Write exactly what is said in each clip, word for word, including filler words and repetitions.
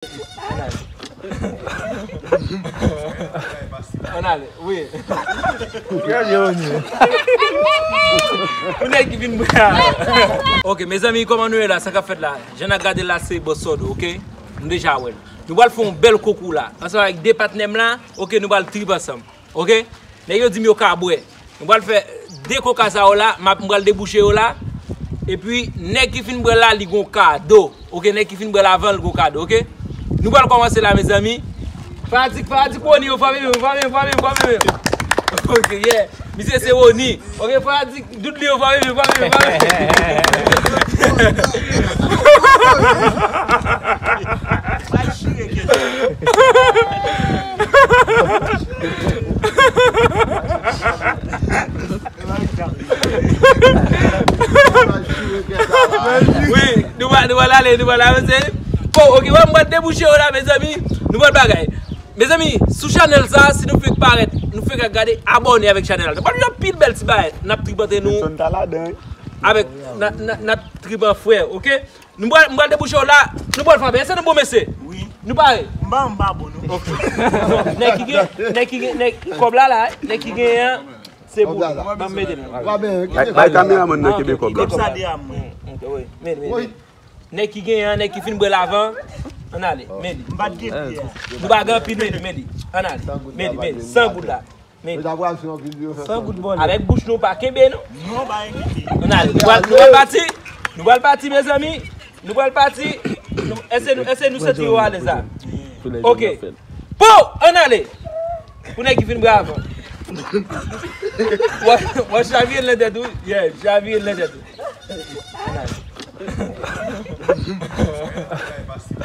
Ann ale, wi. Pou nèg ki vin bwè. Ok, mezanmi, kòman nou ye la? Sa k ap fèt la? Jan n ap gade l la, se Boss Sodo, ok? Nou deja wè l. Nou pral fè yon bèl konkou la. Ansanm avèk de patnè m la, ok, nou pral trip ansanm. Ok? Nèg yo di m yo ka bwè. Nou pral fè de koka sa yo la, m ap, m pral debouche yo la. Epi, nèg ki fin bwè la, li gon kado. Ok, nèg ki fin bwè l avan, li gon kado, ok? Nou pral kòmanse la, mezanmi. Fanatik, fanatik Rony yo, fò menm, fò menm, fò menm, fò menm. Ok, yeah. Misye se Rony. Ok, fanatik Dudley yo, fò menm, fò menm, fò menm. Wi, nou va, nou va ale, nou va ale, se. Bon, ok, wè, m pral debouche yo la, mezanmi. Nou pral bagay. Mezanmi, sou chanèl sa, si nou fèk parèt, nou fèk gade, abòne avèk chanèl la. Nou pral gen anpil bèl ti bagay. N ap trip antre nou. Son ta ladan, wi. Avèk, n a, n a, n ap trip an frè, ok? Nou pral, m pral debouche w la. Nou pral frape. Èske nou bon, mesye? Wi. Nou pare? M pa, m pa bon, non. Ok. Nèg ki gen, nèg ki gen, nèg kòb la la, nèg ki genyen an, se pou li. Ban m mete l. Bay, bay kameramann nan kenbe kòb la. Kòb sa de a mwen. Mm, mm, wi. Mete, mete, mete. Nèg ki genyen an, nèg ki fin bwè l avan. Ann ale, mete. M pa t gen pye a. Nou pa gen anpil, mete, mete. Ann ale. Mete, mete. San goud la. Men, san goud bòlè. Avèk bouch nou pa kenbe, non? Non, pa enkyete. Nou al, nou pral, nou pral pati. Nou pral pati, mezanmi. Nou pral pati. Nou, èske nou, èske nou santi yo alèz la? Ok. Po! Ann ale! Pou nèg ki fin bwè avan. Wè, wè, chavire nan tèt ou. Yeah, chavire nan tèt ou. Ann ale.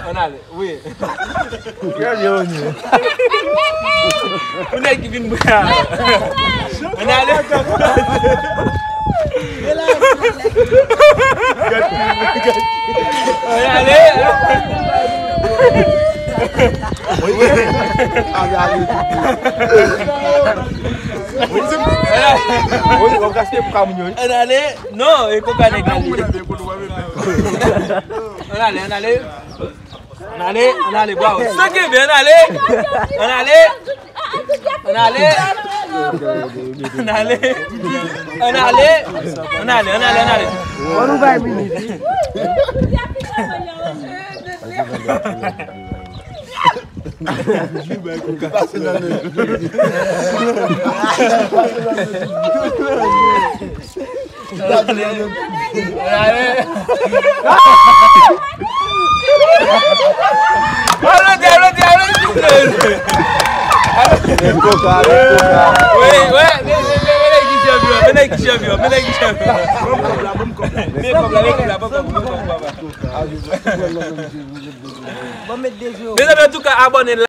Ann ale, wi. Pou nèg ki vin bwè a. Ann ale. Ann ale. Ann ale. Non, e koka nèg la li ye. Ann ale, ann ale. Ann ale, ann ale, bwa. San kenbe, ann ale. Ann ale. Ann ale. Ann ale. Ann ale, ann ale, ann ale. Bon, nou bay minit, wi. Pase nan men. Pase nan men. Aplodi, aplodi, aplodi. Koka, koka. Wi, wi, men, men, men, men nèg ki chanpyon, men nèg ki chanpyon, men nèg ki chanpyon. Men kòb la, men kòb la, men kòb la, men kòb la. Mezanmi, antouka, abòne,